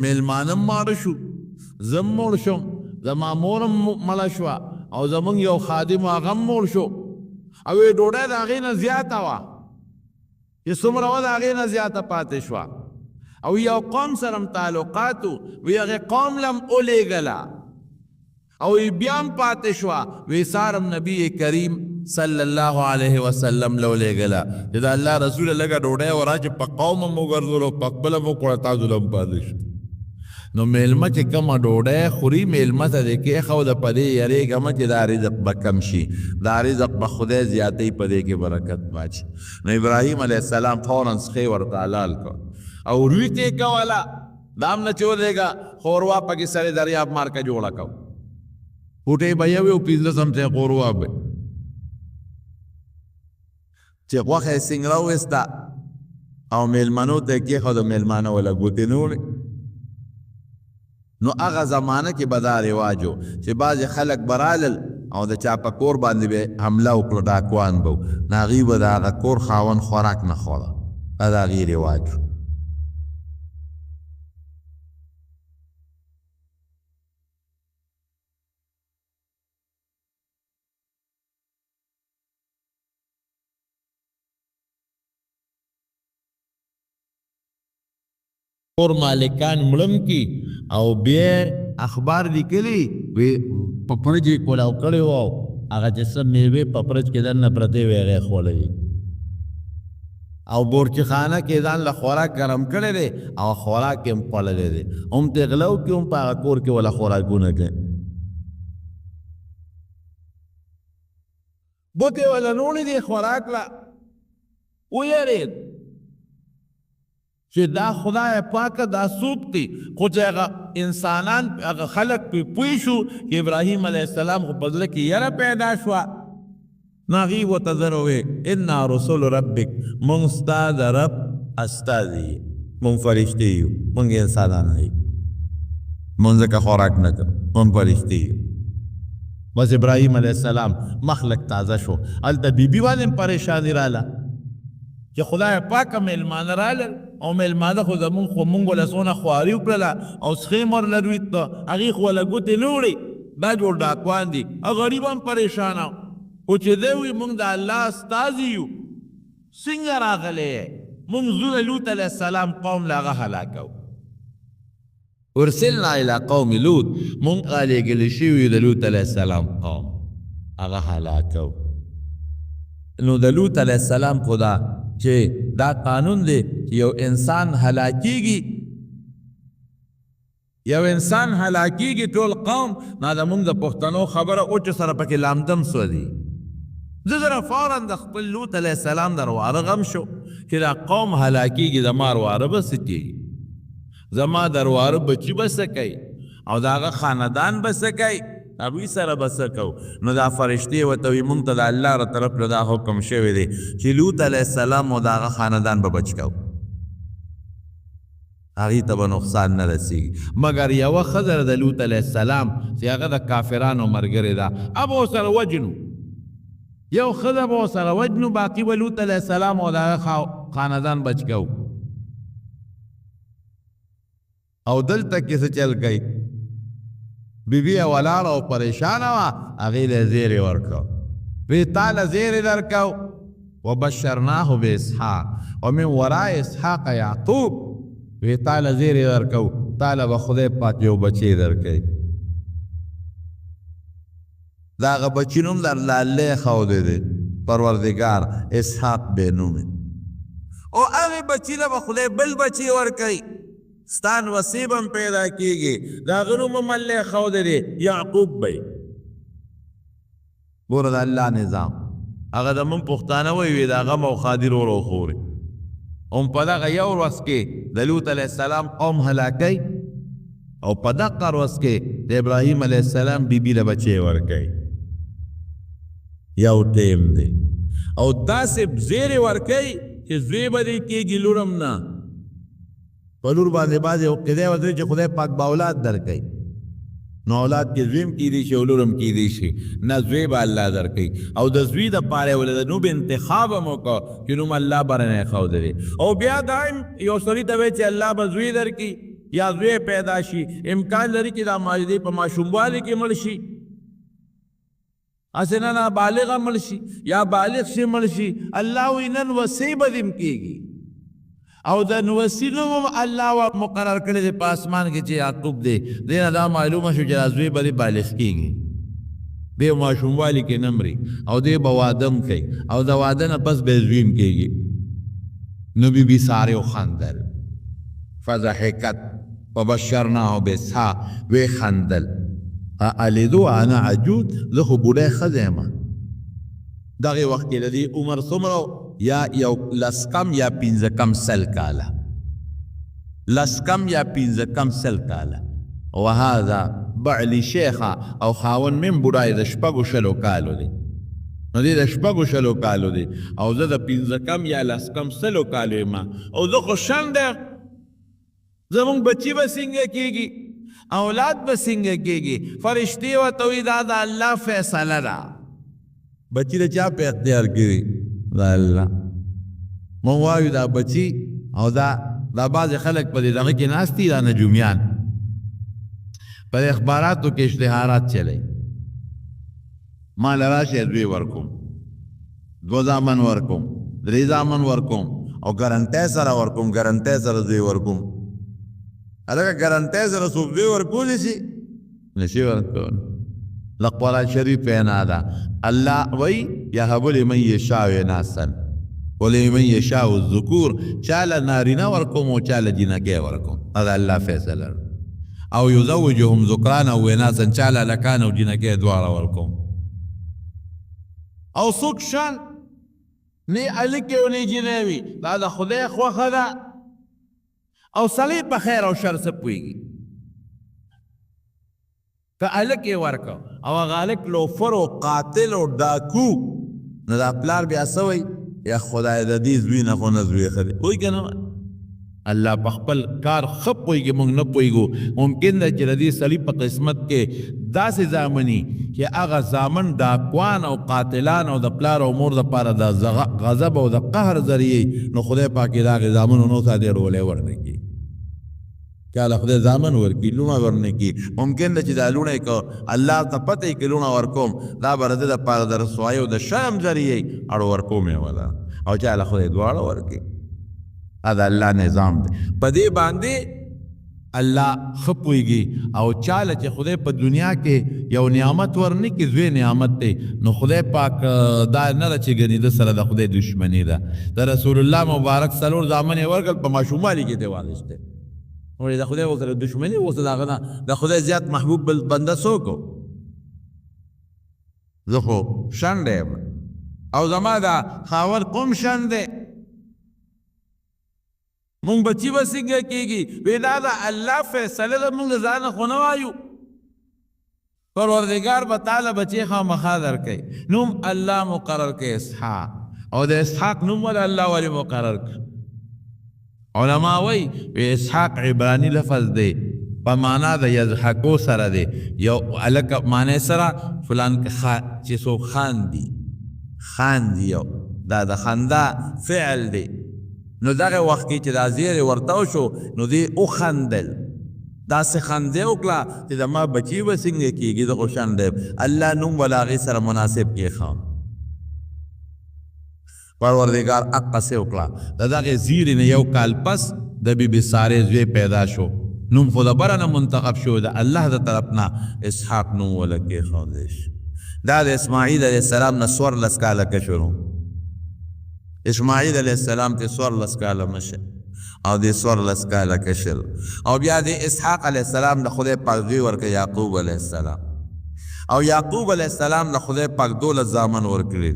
مېلمانه ماړه شو، زه هم موړ شوم، زما مور هم مړه شوه او زمونږ یو خادم هغه هم موړ شو. او یې ډوډۍ د هغې نه زیاته وه، چې څومره وه د هغې نه زیاته پاتې شوه. او یو قوم سره هم تعلقات وو، وی هغې قوم له هم ولېږله او یې بیا هم پاتې شوه. وی سهار هم نبی کریم صلی الله علیه وسلم له ولېږله چې د الله رسول لږه ډوډۍ وراچې په قوم مو ګرځولو، په خپله مو کړه، تاسو له هم پاتې شو. نو مېلمه چې کومه ډوډۍ خوري، مېلمه ته دې کېښوده، په دې یرېږه مه چې دا رزق به کم شي، دا رزق به خدای زیاتوي، په دې کې برکت واچي. نو ابراهیم علیه السلام فورا سخې ورته حلال کړ او رویت یې کوله، دا هم نه چې ولېږه ښوروا پکې سرې دریاب مارکه جوړه کړه، کوټې به یوې او 5 څمڅې ښوروا به چې غوښه یې څنګه راوویسته او مېلمنو ته یې کېښوده، مېلمانه وله ګوتې نه وړي. نو هغه زمانه کې به دا رواج و چې بعضې خلک به رالل او د چا په کور باندې به حمله وکړه، ډاکوان به وو، نو هغوی به د هغه کور خاوند خوراک نه خوړه، دا د هغې رواج و. کور مالکان مړم کی او بیا اخبار لیکلی وی په پرج یې کولاو کړی وو، هغه چې څه میوې په پرج کې دننه پرتې وې هغه یې خوړلې او بورچیخانه کې ځان له خوراک ګرم کړی دی او خوراک یې هم خوړلی دی، هم ترې غلا وکړي هم په هغه کور کې وله خوراکونه کوي. ګوتې وله نوړې دي خوراک له ویرېد چې دا خدای پاکه دا څوک دی. خو چې هغه انسانان هغه خلک پرې پوه شو چې ابراهیم علیه السلام خو په زړه کې یره پیدا شوه، نو هغوی ورته زر وویل انا رسول ربک، موږ ستا د رب استازي یو، موږ فرشتې یو، موږ انسانان نه یو، موږ ځکه خوراک نه کوو، موږ فرشتې یو. بس ابراهیم علیه السلام مخ لږ تازه شو. هلته بیبي باندې هم پریشاني راله چې خدای پاکه مېلمانه رالل او مېلمانه خو زمونږ خو مونږ له څونه خواري وکړله او څښې مو ورله رویسته، هغې خو له ګوتې نه وړي، دا جوړ ډاکوان دي. او غریب هم پریشانه خو چې دی وایي مونږ د الله استازي یو، څنګه راغلی یې؟ مونږ ځو د لوط علیه السلام قوم له هغه هلاکوو. ارسلنا الی قوم لوط، مونږ رالیږل شوي یو د لوط علیه السلام قوم هغه هلاکوو. نو د لوط علیه السلام خو دا چې دا قانون دی چې یو انسان هلاکیږي، یو انسان هلاکیږي ټول قوم. نه د مونږ د پښتنو خبره او چې سره پکې لامدم سوځي. زه زره فوراً د خپل لوط علیه السلام در واره غم شو چې دا قوم هلاکیږي، زما واره به څه کېږي، زما در واره بچي به څه کوي او د هغه خاندان به څه کوي، هغوی سره به څه کوو. نو دا فرشتې ورته وایي مونږ ته د الله له طرف نه دا حکم شوی دی چې لوط علیه السلام او د هغه خاندان به بچ کوو، هغوی ته به نقصان نه رسېږي. مګر یوه ښځه ده د لوط علیه السلام چې هغه د کافرانو ملګرې ده، هغه به ورسره وژنو، یو ښځه به ورسره وژنو، باقي به لوط علیه السلام او د هغه خاندان بچ کوو. او دلته کې څه چل کوي؟ بیبي یې ولاړه او پریشانه وه، هغې له یې زیری ورکړ، وی تا له زیری درکو، وبشرناه باسحاق ومن وراء اسحاق یعقوب، وی تا له زیری درکو، تا له به خدای پاک یو بچی درکوي. د هغه بچي نوم در له الله ښودی دی پروردګار، اسحاق به نوم او هغې بچي له به خدای بل بچی ورکوي، ستا نوسې به هم پیدا کېږي، د هغه نوم هم الله ښودی دی، یعقوب به یې. ګوره د الله نظام، هغه د موږ پښتانه وایي وي دا غم او ښادي رور او خورې. هم په دغه یو ورځ کې د لوط علیه السلام قوم هلاکوي او په دغه ورځ کې د ابراهیم علیه السلام بیبي له بچی ورکوي. یو ټیم دی او داسې زیری ورکوي چې زوی به دې کېږي، لور هم نه. په لور باندې بعضې عقیده ورته چې خدای پاک به اولاد درکوي، نو اولاد کې زوی هم کېدی شي او لور هم کېدی شي، نه زوی به الله درکوي. او د زوی دپاره یې ولې د نوم انتخاب هم وکړ چې نوم الله به نه ښودلی دی. او بیا دا هم یو سړي ته وایي چې الله به زوی درکړي یا زوی پیدا شي، امکان لري چې دا ماجدې په ماشوموالي کې مړ شي، هسې نه نابالغه مړ شي یا بالغ شي مړ شي. الله وایي نن وسې به دې هم کېږي. او د نوسي نوم هم الله مقرر کړی دی په اسمان کې چې یعقوب دی. دې نه دا معلومه شو چې دا زوی به دې بالغ کېږي. دی ماشوموالي کې نه مري او دی به واده هم کوي او د واده نه پس به یې زوی هم کېږي. نو بي بي سارې وخندل. فضحکت فبشرناه باسحاق، ویې خندل. األد وانا عجوز، زه خو بوډۍ ښځه یم. دغې وخت کې د دې عمر څومره و؟ یا یو لس کم یا پنځه کم سل کاله. لس کم یا پنځه کم سل کاله. وهذا بعلی شیخا، او خاوند مې هم بوډا دی، د شپږو شلو کالو دی. نو دی د شپږو شلو کالو دی او زه د پنځه کم یا لس کم سلو کالو یم او زه خو شنډه یم. زمونږ بچي به څنګه کېږي؟ اولاد به څنګه کېږي؟ فرشتې ورته وایي دا د الله فیصله ده. بچي د چا په اختیار کې دي؟ د الله. مونږ وایو دا بچي او دا دا بعضې خلک په دې دغه کې ناست دي، دا نجومیان په اخباراتو کې اشتهارات چلی، ما له راشئ زوی ورکوم، دوه زامن ورکوم، درې زامن ورکوم او ګرنټۍ سره ورکوم، ګرنټۍ سره زوی ورکوم. هلکه ګرنټۍ سره څوک زوی ورکولی شي؟ نشي ورکولی. د قرآن شریف وینا ده، الله وایي یهب لمن یشاء اناثا ولمن یشاء الذکور، چاله نارینه ورکوم او چاله جینکۍ ورکوم، دا د الله فیصله ده. او یزوجهم ذکرانا و اناثا، چاله هلکان او جینکۍ دواړه ورکوم. او څوک شان نه هلک او نه جینۍ وي، دا د خدای خوښه ده. او سړی په خیر او شر څه پوهېږي؟ که هلک یې ورکړ او هغه هلک لوفر او قاتل او ډاکو، نو دا پلار بیا څه وایي؟ یا خدای د دې زوی نه خو نه زوی ښه دی. پوهېږي که نه؟ الله په خپل کار ښه پوهېږي، موږ نه پوهېږو. ممکن ده چې د دې سړي په قسمت کې داسې زامن وي چې هغه زامن ډاکوان او قاتلان او د پلار او مور دپاره د غضب او د قهر ذریعه، نو خدای پاک یې د هغې زامنو نه وساتي، ډولۍ ورنه کړي. چاله خدای زامن ورکړي، لوڼه ورنه کړي. ممکن ده چې دا لوڼه یې که الله ته پته یې که لوڼه ورکوم، دا به د ده دپاره د رسوایۍ او د شرم ذریعه وي، اړ ورکوم یې وله. او چاله خدای دواړه ورکړي. دا د الله نظام دی، په دې باندې الله ښه پوهېږي. او چاله چې خدای په دنیا کې یو نعمت ورنه کړي، زوی نعمت دی، نو خدای پاک دا نه ده چې ګنې ده سره د خدای دښمني ده. د رسول الله مبارک څلور زامن یې ورکړل، په ماشوموالي کې ترې واخیستی. ولې د خدای ورسره دښمني اوس د هغه نه د خدای زیات محبوب بل بنده څوک؟ زه خو شنډه یم او زما دا خاوند کوم شنډ دی، مونږ بچي به څنګه کېږي؟ وی دا د الله فیصله ده، مونږ له ځانه خو نه وایو. پروردګار به تاله بچی خامخا درکوي. نوم الله مقرر کړ اسحاق، او د اسحاق نوم ول الله ولې مقرر کړ؟ علما وایي وی اسحاق عبراني لفظ دی، په معنا د یضحکو سره دی. یو هلک معنی سره فلان چې څوک خاندي، خاندي، یو دا د خندا فعل دی. نو دغه وخت کې چې دا زیری ورته وشو، نو دی وخندل، داسې خندا یې وکړه چې زما بچي به څنګه کېږي، زه خو شنډه یم. الله نوم ولا هغې سره مناسب کېښود. پروردګار هقسې وکړه، د دغې زیري نه یو کال پس د بي بي سارې زوی پیدا شو. نوم خو د بره نه منتخب شوی، د الله د طرف نه اسحاق نوم وله کېښودی شو. دا د اسماعیل علیه السلام نه 14 کاله کشر و. اسماعیل علیه السلام ته 14 کاله مشر او دی 14 کاله کشر. او بیا دی اسحاق علیه السلام د خدای پاک زوی ورکړ یعقوب علیه السلام، او یعقوب علیه السلام د خدای پاک 12 زامن ورکړي،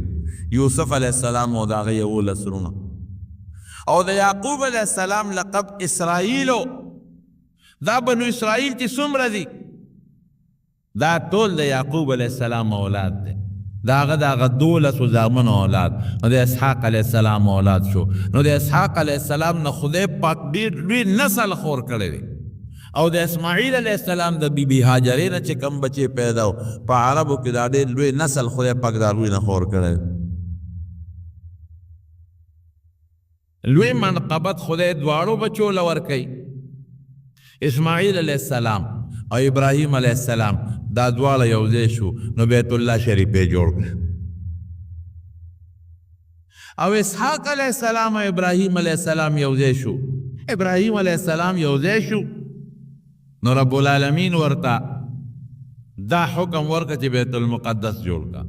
یوسف علیه السلام او د هغه 11 وروڼه. او د یعقوب علیه السلام لقب اسرائیل. دا بنو اسرائیل چې څومره دي، دا ټول د یعقوب علیه السلام اولاد دی، د هغه د هغه 12 زامنو اولاد. نو د اسحاق علیه السلام اولاد شو. نو د اسحاق علیه السلام نه خدای پاک ډېر لوی نسل خور کړی دی. او د اسماعیل علیه السلام د بی بی هاجرې نه چې کوم بچی پیدا و، په عربو کې دا ډېر لوی نسل خدای پاک د هغوی نه خور کړی. لوی منقبت خدای دواړو بچو له ورکوي. اسماعیل علیه السلام او ابراهیم علیه السلام دا دواړه یو ځای شو، نو بیت الله شریف یې جوړ کړ. او اسحاق علیه السلام او ابراهیم علیه السلام یو ځای شو، ابراهیم علیه السلام یو ځای شو، نو رب العالمین ورته دا حکم ورکړ چې بیت المقدس جوړ کا.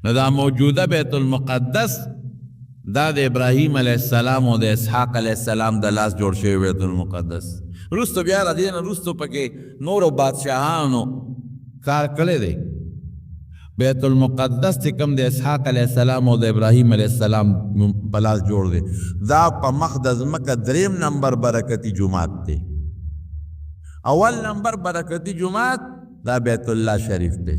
نو دا موجوده بیت المقدس دا د ابراهیم علیه السلام او د اسحاق علیه السلام د لاس جوړ شوی بیت المقدس. وروسته بیا د دې نه وروسته پکې نورو بادشاهانو کار کړی دی. بیت المقدس چې کوم د اسحاق علیه السلام او د ابراهیم علیه السلام په لاس جوړ دی، دا په مخ د ځمکه دریم نمبر برکتي جومات دی. اول نمبر برکتي جومات دا بیت الله شریف دی.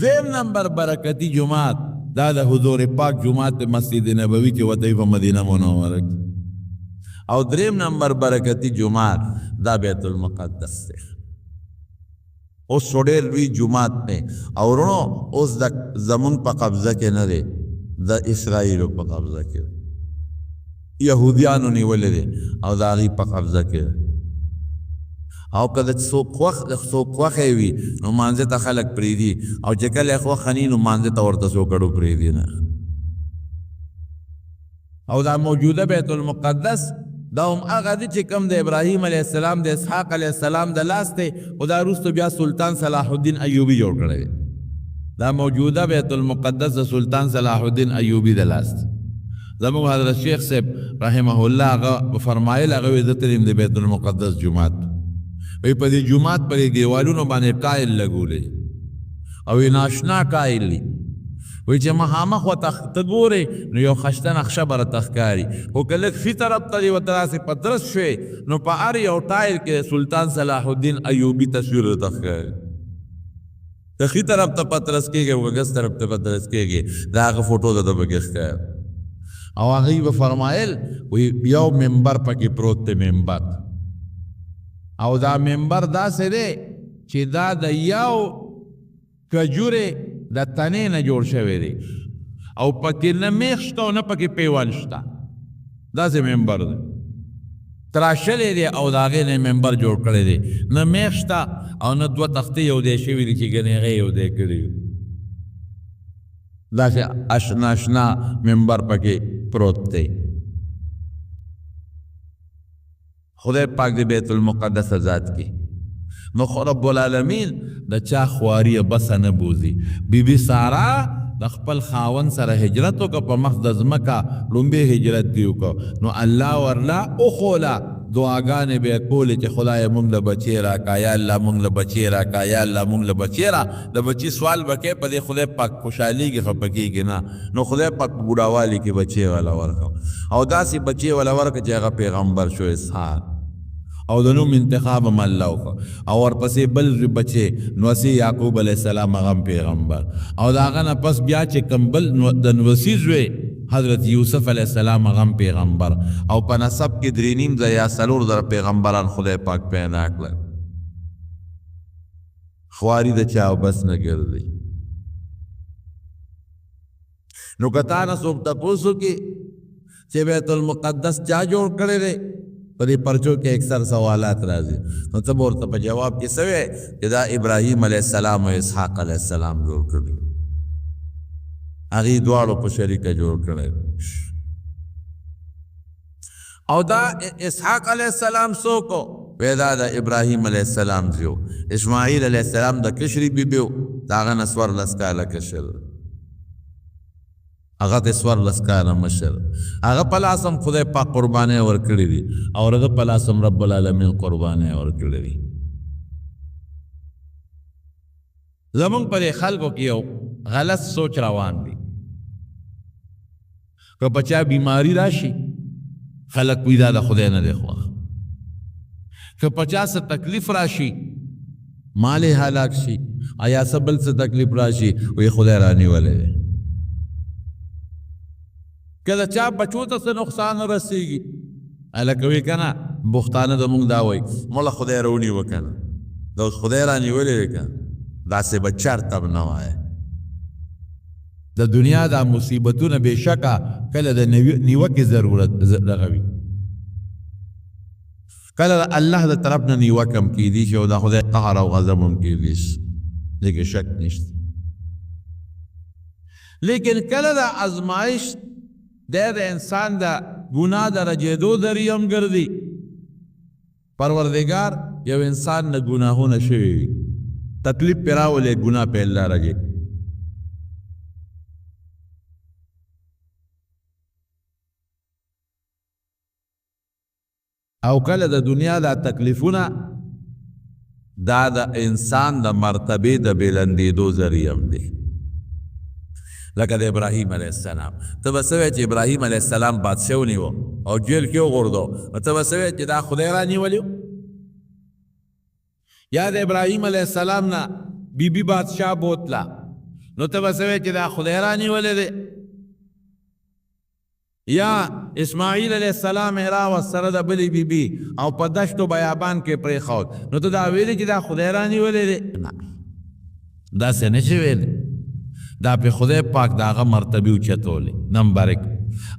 دویم نمبر برکتی جومات دا د حضور پاک جومات مسجد نبوي چې وته په مدینه منوره کې. او دریم نمبر برکتی جومات دا بیت المقدس دی. اوس ډېر لوی جومات دی. او وروڼو اوس د زمونږ په قبضه کې نه دی، د اسرائیلو په قبضه کې، یهودیانو نیولی دی او د هغوی په قبضه کې دی. او که د څوک خوښی وي نو مانځه ته خلک پرېږدي، او چې کله یې خوښه نه نو مانځه ته ورته څوک اډو پرېږدي نه. او دا موجوده بیت المقدس دا هم هغه دی چې کوم د ابراهیم علیه السلام د اسحاق علیه السلام د لاس دی، خو دا وروسته بیا سلطان صلاح الدین ایوبي جوړ کړی دی. دا موجوده بیت المقدس د سلطان صلاح الدین ایوبي د لاس دی. زموږ حضرت شیخ صاحب رحمه الله هغه فرمایل، هغه وایي زه تللی یم د بیت المقدس جومات، وایي په دې جومات په دې دیوالونو باندې ټایل لګولی او وایي ناشنا ټایل دی، وایي چې مخامخ ورته ته ګورې نو یو خشته نقشه به راته ښکاري، خو که لږ ښي طرف ته دې ورته داسې په درس شوې نو په هر یو ټایل کې د سلطان صلاح الدین ایوبي تصویر راته ښکاري. که ښي طرف ته پترس کېږي او که ګس طرف ته پترس کېږي د هغه فوټو درته پکې ښکاري. او هغوی به فرمایل وایي یو منبر پکې پروت دی، منبر، او دا منبر داسې دی چې دا د یو کجورې د تنې نه جوړ شوی دی او پکې نه میخ شته او نه پکې پیوند شته، داسې منبر دی تراشلی دی او د هغې نه منبر جوړ کړی دی، نه میخ شته او نه دوه تختې یو ځای شوي دي چې ګنې هغې یو ځای کړي، داسې اشنا اشنا منبر پکې پروت دی. خدای پاک دې بیت المقدس آزاد کړي. نو خو رب العالمین د چا خواري بسه نه بوځي. بی بی سارا د خپل خاوند سره هجرت وکړ، په مخ د ځمکه ړومبی هجرت دی وکړ، نو الله ورله وښوله، دعاګانې به یې کولې چې خدایه موږ له بچی راکړه، یا الله موږ له بچی راکړه، یا الله موږ له بچی را. د بچي سوال به کوې، په دې خدای پاک خوشحالېږي خفه کېږي نه. نو خدای پاک په بوډاوالي کې بچی وله ورکړ، او داسې بچی وله ورکړ چې هغه پیغمبر شو اسحاق، او د نوم انتخاب هم الله وکړ. او ورپسې بل بچی نوسی یعقوب علیه السلام، هغه هم پیغمبر. او د هغه نه پس بیا چې کوم بل د نوسی زوی حضرت یوسف علیه السلام، هغه هم پیغمبر. او په نسب کې 3.5 زره یا 4000 پیغمبران خدای پاک پیدا کړل. خواري د چا بس نه ګرځي. نو که تا نه څوک تپوس وکړي چې بیت المقدس چا جوړ کړی دی، په دې پرچو کې اکثر سوالات راځي، نو ته به ورته په جواب کې څه وایې؟ چې دا ابراهیم علیه السلام او اسحاق علیه السلام جوړ کړي، هغوی دواړو په شریکه جوړ کړی. او دا اسحاق علیه السلام څوک؟ وی دا د ابراهیم علیه السلام زوی، اسماعیل علیه السلام د کشري بیبي و، د هغه نه 14 کاله کشر، هغه ته 14 کاله مشر. هغه په لاس هم خدای پاک قربانۍ ورکړي دي، او هغه په لاس هم رب العالمین قربانۍ ورکړي دي. زمونږ په دې خلکو کې یو غلط سوچ روان دی. که په چا بیماری راشي خلک وایي دا د خدای نه دی خوښ، که په چا څه تکلیف راشي، مال یې هلاک شي یا څه بل څه تکلیف راشي، وایي خدای رانیولی دی. که د چا بچو ته څه نقصان ورسېږي، هلکه وایي که نه پښتانه زموږ دا وایي مړه خدای راونیوه که نه، دا خدای رانیولی دی که نه، داسې به چېرته هم نه وایې. د دنیا دا مصیبتونه بېشکه کله د نیوکې ضرورت دغه وي، کله د الله د طرف نه نیوکه هم کېدی شي او د خدای قهر او غضب هم کېدی شي، دې کې شک نشته. لیکن کله د ازمایش دی د انسان د ګناه د رجېدو ذریعه هم ګرځي. پروردګار یو انسان نه ګناهونه شوي وي، تکلیف پرې راولي، ګناه پرې الله رجې. او کله د دنیا دا تکلیفونه دا د انسان د مرتبې د بلندېدو ذریعه هم دی. لکه د ابراهیم علیه السلام، ته به څه وایې چې ابراهیم علیه السلام بادشاه ونیو او جیل کې وغورځو، نو ته به څه وایې چې دا خدای رانیولی؟ یا د ابراهیم علیه السلام نه بیبي بادشاه بوتله، نو ته به څه وایې چې دا خدای رانیولی دی؟ یا اسماعیل علیه السلام یې راوست سره د بلې بیبي او په دشت و بیابان کې پرېښود، نو ته دا ویلې چې دا خدای رانیولی دی؟ نه، داسې نه شي ویلی. دا په خدای پاک د هغه مرتبې اوچتولې، نمبر ایک.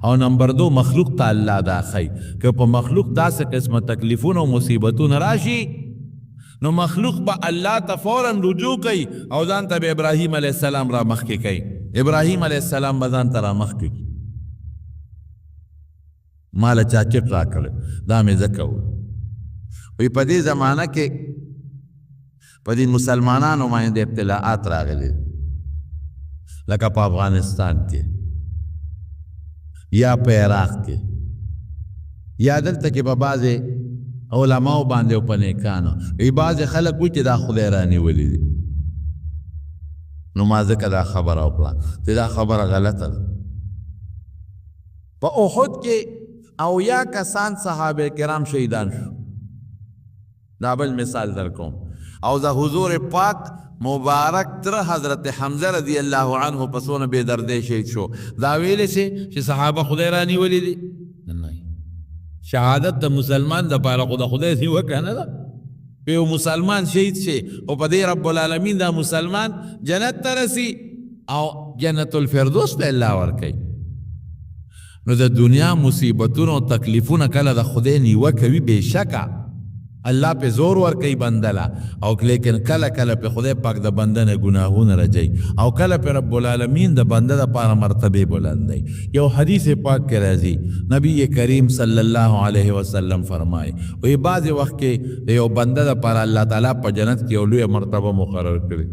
او نمبر دو، مخلوق ته الله دا ښیي که په مخلوق داسې قسمه تکلیفونه او مصیبتونه راشي نو مخلوق به الله ته فوراً رجوع کوي او ځان ته به ابراهیم علیه السلام را مخکې کوي. ابراهیم علیه السلام به ځان ته را مخکې کوي. ما له چا چټ راکړی، دا مې ځکه وویل. وایي په دې زمانه کې په دې مسلمانانو باندې ابتلاعات راغلي، لکه په افغانستان کې یا په عراق کې یا دلته کې په بعضې علماو باندې او په نیکانو. وایي بعضې خلک وایي چې دا خدای رانیولي دي. نو ما ځکه دا خبره وکړه چې دا خبره غلطه ده. په احد کې او یا کسان صحابه کرام شهیدان شو. دا بل مثال در کوم. او د حضور پاک مبارک تر حضرت حمزه رضی الله عنه په څونه بې دردې شهید شو. دا ویلی شي چې صحابه خدای رانیولي دي؟ نه، شهادت د مسلمان دپاره خو د خدای نیوکه نه ده. که یو مسلمان شهید شي او په دې رب العالمین دا مسلمان جنت ته رسي او جنت الفردوس ته الله ورکوي. نو د دنیا مصیبتونه او تکلیفونه کله د خدای نیوکه وي، بېشکه الله په زور ورکوي بنده له، او لیکن کله کله په خدای پاک د بنده نه ګناهونه رجوي او کله په رب العالمین د بنده دپاره مرتبې بلندوي. یو حدیث پاک کې راځي، نبی کریم صلی الله علیه وسلم فرمایي، وایي بعضې وخت کې د یو بنده دپاره الله تعالی په جنت کې یو لویه مرتبه مقرر کړې.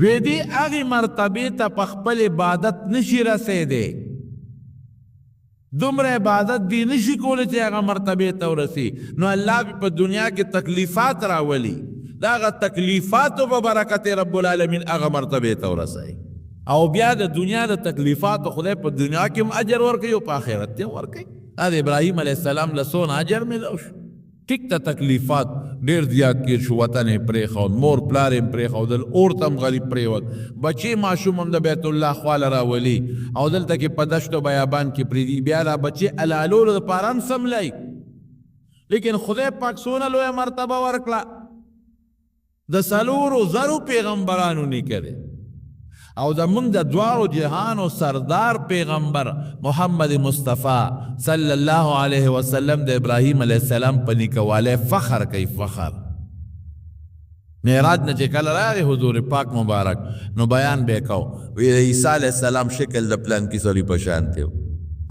وی دې هغې مرتبې ته په خپل عبادت نشي رسېدی، دومره عبادت دی نشي کولی چې هغه مرتبې ته ورسي، نو الله به په دنیا کې تکلیفات راولي، د هغه تکلیفاتو په برکت رب العالمین هغه مرتبې ته ورسوي. او بیا د دنیا د تکلیفاتو خدای په دنیا کې هم اجر ورکوي او په آخرت کې هم ورکوي. دا د ابراهیم علیه السلام له څونه اجر میلاو شو. ټیک ته تکلیفات ډېر زیات تېر شو، وطن یې پرېښود، مور پلار یې پرېښودل، اور ته هم غریب پرېوت، بچې ماشوم هم د بیت الله خواله راولي او دلته کې په دشت و بیابان کې پرېږدي، بیا دا بچې حلالولو دپاره هم څملوي. لیکن خدای پاک څونه لویه مرتبه ورکړه، د 4000 پیغمبرانو نیکه دی او د موږ د دواړو جهانو سردار پیغمبر محمد مصطفی صلی الله علیه وسلم د ابراهیم علیه السلام په نیکوالی فخر کوي. فخر معراج نه چې کله راغی حضور پاک مبارک، نو بیان به یې کاوه، وایي د عیسی علیه السلام شکل د پلانکي سړي په شان دی،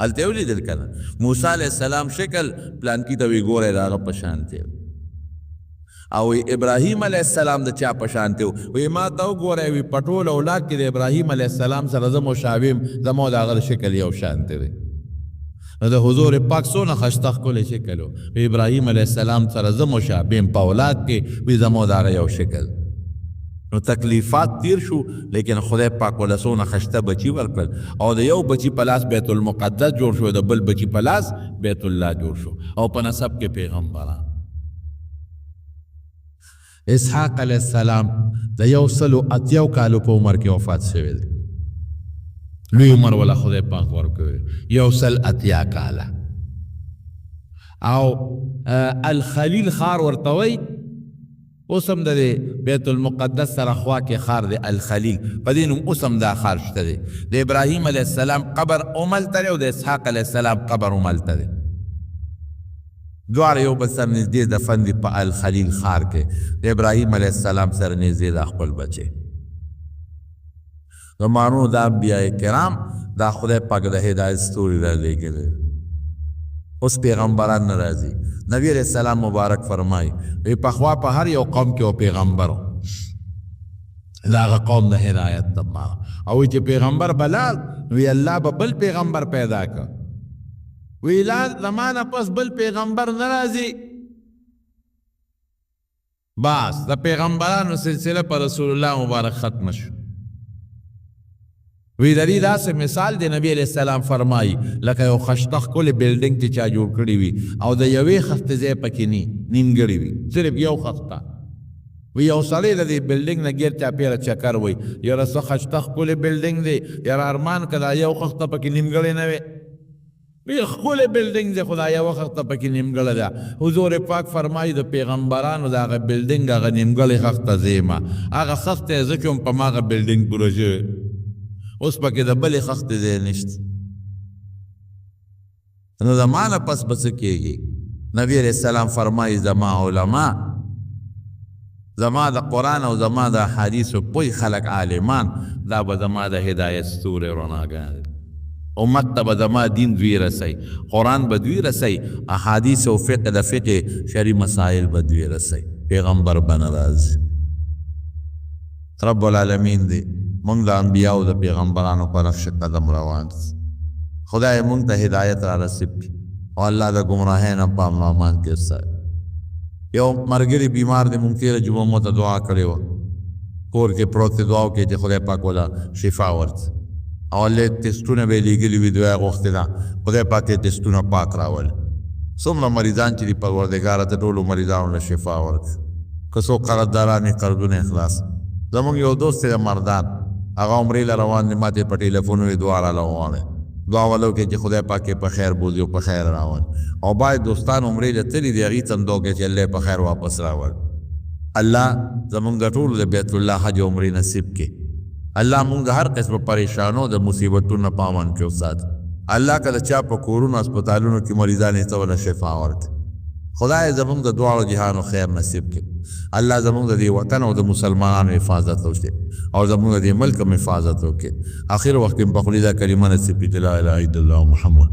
هلته یې ولیدل که نه، موسی علیه السلام شکل پلانکي ته وایي ګوره د هغه په شان دی، او ابراهیم علیه السلام د چا په شان دی، وایي ما ته وګوره، وایي په ټول اولاد کې د ابراهیم علیه السلام سره زه مشابه یم، زما او د هغه شکل یو شان دی. نو د حضور پاک څونه ښایسته ښکلی شکل و، وایي ابراهیم علیه السلام سره زه مشابه یم په اولاد کې، وایي زما او د هغه یو شکل. نو تکلیفات تیر شو، لیکن خدای پاک ورله څونه ښایسته بچي ورکړل، او د یو بچي په لاس بیت المقدس جوړ شو، د بل بچي په لاس بیت الله جوړ شو، او په نسب کې پیغمبران. اسحاق علیه السلام د 180 کالو په عمر کې وفات شوی دی. لوی عمر ولا خدای پاک ورکړی، 180 کاله. او الخلیل ښار ورته وایي، اوس هم د دې بیت المقدس سره خوا کې ښار دی الخلیل، په دې نوم اوس هم دا ښار شته دی. د ابراهیم علیه السلام قبر هم هلته دی او د اسحاق علیه السلام قبر هم هلته دی، دواړه یو بل سره نږدې دفن دي په الخلیل ښار کې. د ابراهیم علیه السلام سره نږدې دا خپل بچی. زمانو د انبیاء کرام دا خدای پاک د هدایت ستوري را لېږلی. اوس پیغمبران نه راځي. نبی علیہ السلام مبارک فرمایي، وی پخوا په هر یو قوم کې یو پیغمبر و، د هغه قوم د هدایت دپاره، او وی چې پیغمبر به لاړ وی الله به بل پیغمبر پیدا کړ. وی لا زما نه پس بل پیغمبر نه راځي. بس د پیغمبرانو سلسله پر رسول الله مبارک ختمه شو. وی د دې داسې مثال دی، نبی علیه السلام فرمایي، لکه یو خشته ښکلی بلډینګ چې چا جوړ کړی وي او د یوې خښتې ځای پکې نی نیمګړی وي، صرف یو خښته وي. یو سړی د دې بلډینګ نه ګیر چاپېره چکر وي، یاره څه خشته ښکلی بلډینګ دی، یاره ارمان که دا یو خښته پکې نیمګړې نه وي. ډېر ښکلی بلډینګ دی خو دا یوه خښته پکې نیمګړې ده. حضور پاک فرمایي، د پیغمبرانو د هغه بلډینګ هغه نیمګړې خښته زه یم، هغه خښته یې زه چې وم په ماغه بلډینګ پوره شوی، اوس پکې د بلې خښتې ځای نشته. نو زما نه پس به څه کېږي؟ نبی علیه السلام فرمایي، زما علما، زما د قرآن او زما د احادیثو پوه خلک، عالمان، دا به زما د هدایت ستوری رڼاګانې دي. امت ته به زما دین دوی رسوي، قرآن به دوی رسوي، احادیث او فقه د فقه شرعي مسایل به دوی رسوي، پیغمبر به نه راځي. رب العالمین دې موږ د انبیاو د پیغمبرانو په نقش قدم روان کړي. خدای موږ ته هدایت را نصیب کړي او الله د ګمراهۍ نه په امن امان کې وساتي. یو مرګری بیمار دی، مونږ تېره جمعه مو ته دعا کړې وه، کور کې پروت دی، دعا وکړئ چې خدای پاک وله شفا ورکړي. او الله تستونه به یې لېږلي وي، دعا یې غوښتې ده، خدای پاک یې تستونه پاک راولي. څومره مریضان چې دي، پروردګاره ته ټولو مریضانو له شفا ورکړي. که څوک قرضداران وي، قرضونه یې خلاص. زموږ یو دوست دی د مردان، هغه عمرې له روان دی، ما ته یې په ټیلیفون وویل دعا راله وغواړئ. دعا وله وکړئ چې خدای پاک یې په خیر بوځي او په خیر راولي. او بعضې دوستان عمرې له تللي دي، هغوی ته هم دعا وکړئ چې الله یې په خیر واپس راولي. الله زموږ د ټولو د بیت الله حج او عمرې نصیب کړي. الله موږ د هر قسم پریشانو د مصیبتونو نه په امن کې وساتي. الله که د چا په کورونو هسپتالونو کې مریضان یې ته ورله شفا ورکړي. خدای زموږ د دواړو جهانو خیر نصیب کړي. الله زموږ د دې وطن او د مسلمانانو حفاظت وکړي او زموږ د دې ملک هم حفاظت وکړي. اخر وخت کې په خولې دا کلمه نصیب کړي چې لا اله الا الله محمد.